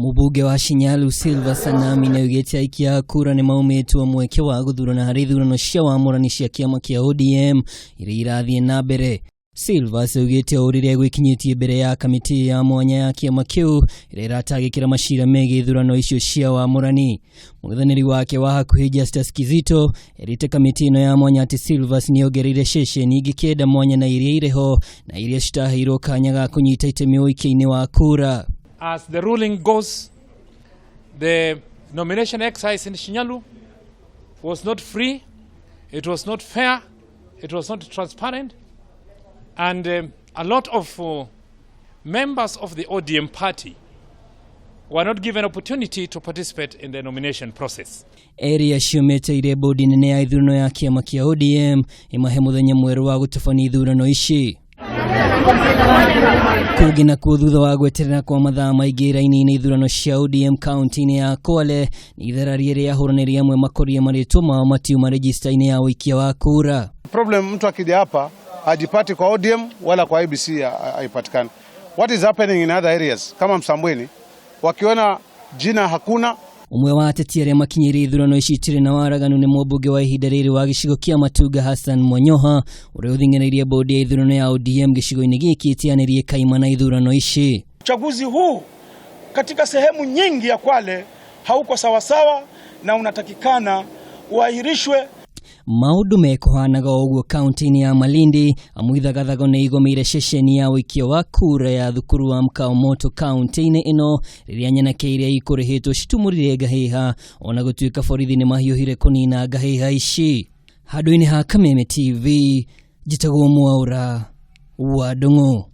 Mũmbunge wa Shinyalu Silva Sanami nĩaugĩte aikia a kura nĩmaumĩtwo mweke wa gũthurana harĩ ithurano cia wamũrani cia kĩama kĩa ODM iria irathiĩ na mbere. Silvas augĩte ũũ rĩrĩa gwĩkinyĩtie mbere ya kamĩtĩ ya mwanya ya kĩama kĩu ĩrĩa ĩratangĩkĩra macira megiĩ ithurano icio cia wamũrani. Mũng'ethanĩri wake wa hakuhĩ Justus Kizito erĩte kamĩtĩ ĩno ya mwanya atĩ Silvas nĩongereire ceceni ingĩ kenda mwanya na iria irĩ ho na iria citaheirwo kanya ga kũnyita itemi ũikia-inĩ wa kura. As the ruling goes, the nomination exercise in Shinyalu was not free, it was not fair, it was not transparent, and a lot of members of the ODM party were not given opportunity to participate in the nomination process. Eri acio meteire bodi nene ya ithurano ya kĩama kĩa ODM ĩmahe mũthenya mwerũ wa gũtabania ithurano ici. Kũngĩ nakuo thutha wa gweterera kwa mathaa maingĩ raini-inĩ ithurano cia ODM kaunti-inĩ ya Kwale nĩ ithararia rĩa ahũranĩri amwe makorie marĩtwa mao matiuma rejista-inĩ ya ũikia wa kura. Problem mtu akija hapa hajipati kwa ODM wala kwa IEBC haipatikani. What is happening in other areas kama Msambweni, wakiona jina hakuna. Ũmwe wa ateti arĩa makinyĩire ithurano ici itirĩ na waraganu nĩ mũmbunge wa ihinda rĩrĩ wa gĩcigo kĩa Matunga Hassan Mwanyoha ũrĩa ũthing'ĩrĩirie bodi ya ithurano ya ODM gĩcigo-inĩ gĩkĩ ĩteanĩrie kaimana ithurano ici. Uchaguzi huu katika sehemu nyingi ya Kwale hauko sawasawa na unatakikana uahirishwe. Maũndũ mekũhanaga o ũguo kaunti-inĩ ya Malindi amu ithagathago nĩ igũmĩire ceceni ya ũikia wa kura ya thukuru wa Mkao Moto kaunti-inĩ ĩno rĩrĩa nyanake iria ikũrĩhĩtwo citumũrire ngahĩha ona gũtuĩka borithi nĩ mahiũhire kũnina ngahĩha ici. Handũ-inĩ ha Kameme TV njĩtagwo Mwaũra wa Ndung'u.